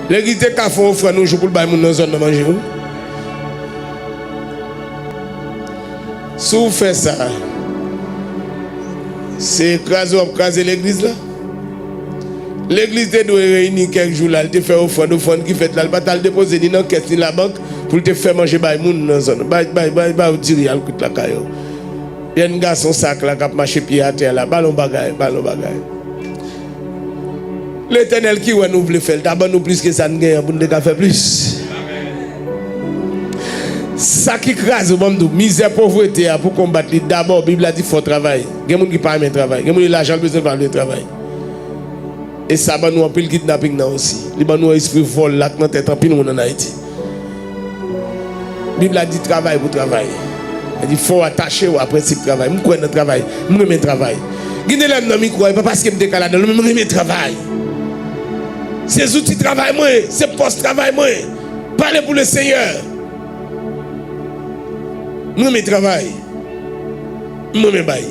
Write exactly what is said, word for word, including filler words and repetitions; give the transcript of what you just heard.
Legliz te ka fè ofrann yon jou pou l bay moun nan zòn nan manje, wi. Si w fè sa, se kraze w ap kraze legliz la. Legliz te dwe reyini kèk jou la, l te fè ofrann, ofrann ki fèt la, l pa t al depoze ni nan kès ni labank pou l te fè manje bay moun nan zòn. Bay, bay, bay, bay yo diri al kwit lakay yo. Jèn gason sak la k ap mache pye atè la, ba l yon bagay, ba l yon bagay. Letènèl ki wè nou vle fè l, ta ban nou plis ke sa n genyen pou n te ka fè plis. Sa ki kraze w, ban m di w, mizè, povrete a, pou konbat li, dabò, Bib la di fò w travay. Gen moun ki pa renmen travay. Gen moun li lajan l bezwen, l pa vle travay. E sa ban nou anpil kidnaping nan osi. Li ban nou espri vòl la k nan tèt anpil moun ann Ayiti. Bib la di travay pou travay. Li di fò w atache w a prensip travay. M kwè nan travay. M renmen travay. Gen de lè m nan mikwo a, e pa paske m te ka ladan l, men m renmen travay. Se zouti travay mwen, se pòs travay mwen. Pale pou Lesenyè. M renmen travay. M renmen bay.